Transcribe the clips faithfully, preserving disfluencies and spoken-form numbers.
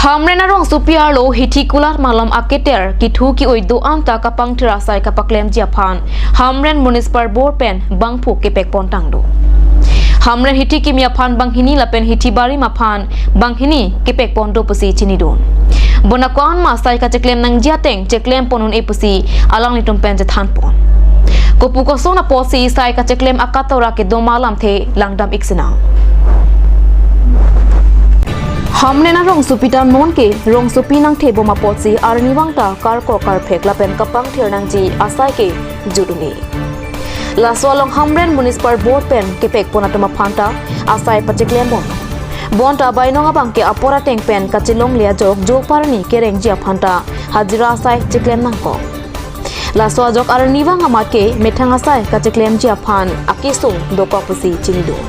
Hamren arongsopi arlo hithi kulat malom aketer kithu ki-oi do-an ta kapangthir asai kapaklemji aphan Hamren Municipal Board pen bangphu kepekpon tanglo. Hamren hithi kimi aphan banghini lapen hithi barim aphan banghini kepekpon do pusi chinidun. Bonta ko-an ma asai kacheklem nangji ateng cheklem pon un-e pusi alanglitum pen chethan pon. Kopu koson apotsi asai kacheklem akatora kedo ma alamthe langdam-ik sinang. Hamren arongsopi ta non ke rongsopi nangthebom apotsi arnivang ta karkok karphek lapen kapangthir nangji asai ke jut un-e. Laso along Hamren Municipal Board pen kepekpon atum aphan ta asai pacheklembom. Bonta bainong abang ke apor ateng pen kachelongle ajok jok parni kerengji aphan ta hajira asai cheklem nangkok. Laso ajok arnivang amat ke methang asai kacheklemji aphan akesung dokok pusi chinidun.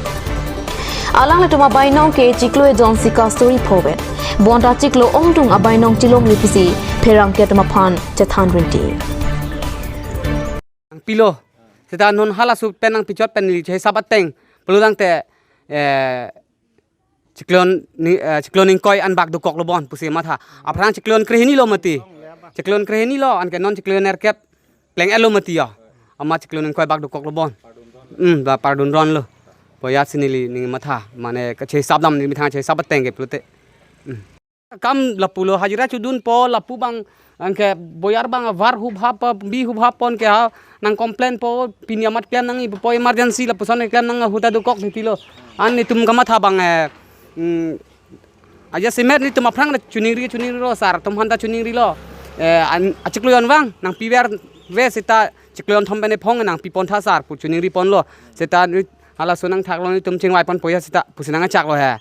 Alanglitum abainong ke chiklo ejon sika suri phovet. Bonta chiklo ongdung abainong chelongle pusi pherangke atum aphan chethan rinti. Nangpilo. Seta non halaso pen nangpichot pen neli chehesap ateng. Pulotangte, eh, chiklo ni, eh, chiklo ningkoi an bak dokoklo bon pusi matha. Aphrang chiklo krehini lo mati. Chiklo krehini lo, anke non chiklo nerkep pleng-et lo mati ya. Amat chiklo ningkoi bak dokoklo bon. Hmm, ba pardun ronlo. Poya si neli ning matha. Mane kachehesap dam neli methang chehesap ateng ke pulote. Hmm. Kam lapulo hajira chodunpo, lapu abang, anke boyar abang avar hubhap, bi hubhap pon ke ha, nang complain po, pini amat klem nangji po, emergency lapuson klem nang ahut ta dokok titilo. An netum kamatha abang, eh, mm, aja semet netum aphrang ta choningri, choningri lo, sar atum aphan ta choningri lo. Eh, an, achiklo jon abang, nangpiver ve seta chiklo jon thom pen ephong nangpipon tha sar, pu choningri ponlo. Seta ni halaso nangthaklo netum chingvai ponpo ya seta pusi nangchaklo he.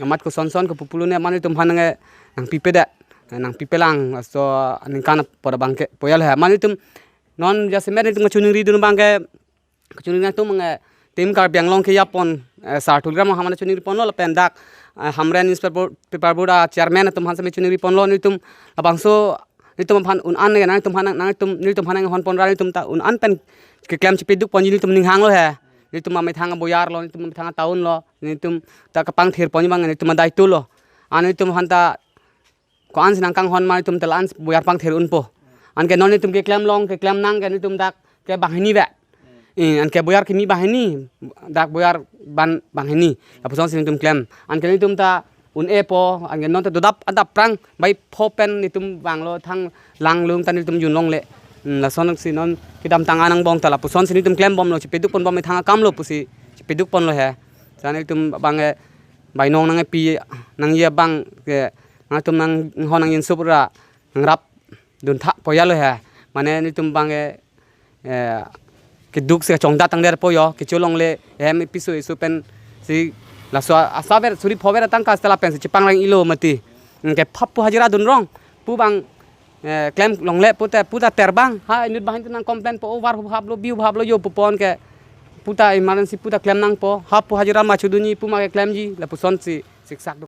Amat koson son kopu pulo ne amat netum aphan nang, nangpipedet. Nangpipelang laso aningkan apor abang ke poya lo he. Amat netum non jasemet netum kachoningri dun abang ke kachoningri nangtum nge tim Karbi Anglong ke yapon, eh, sar Tulgram Ronghang aphan choningri ponlo lapen dak, eh, Hamren Newspaper, Paper Board a chairman atum aphan seme choningri ponlo netum labangso netum aphan un-an ne nangtum aphan nang, nangtum netum aphan nanghon pon ra netum ta un-an pen keklem chepeduk ponji netum ninghang lo he. Netum amethang aboyar lo, netum amethang atown lo, netum ta kapangthir ponji abang netum adai tu lo. An netum aphan ta ko-an si nangkanghon ma netum ta la-an boyar pangthir unpo. Anke non netum keklem long, keklem nang ke netum dak ke banghini ve. Eh, anke boyar kimi banghini, dak boyar ban banghini. Lapuson si netum klem. Anke netum ta un-epo, anke non ta dodap adap prang, bai pho pen netum vanglo thang langlung ta netum junlongle. Hmm, lason si non kedamtang anang bong ta lapuson si netum klembomlo, chepeduk ponbom methang akam lo pusi, chepeduk ponlo he. Sa netum abang ke bainong nangpi nangji abang ke nangtum nanghon nangjinsup ra nangrap dun tha poya lo he. Mane netum abang ke, eh, keduk si kachongdat tangder po yo, kecholongle hem piso iso pen si laso asaver suri phover atangka stela pen si chepangrang-ilo mati. Ke phap pu hajira dun rong, pu abang, eh, klem longle pute pu ta ter abang, ha inut abang ta nang complain po, o var hubhap lo, bi hubhap lo yo pu pon ke pu ta emergency pu ta klem nangpo, ha pu hajira ma chodunji pu ma keklemji, lapuson si siksak do.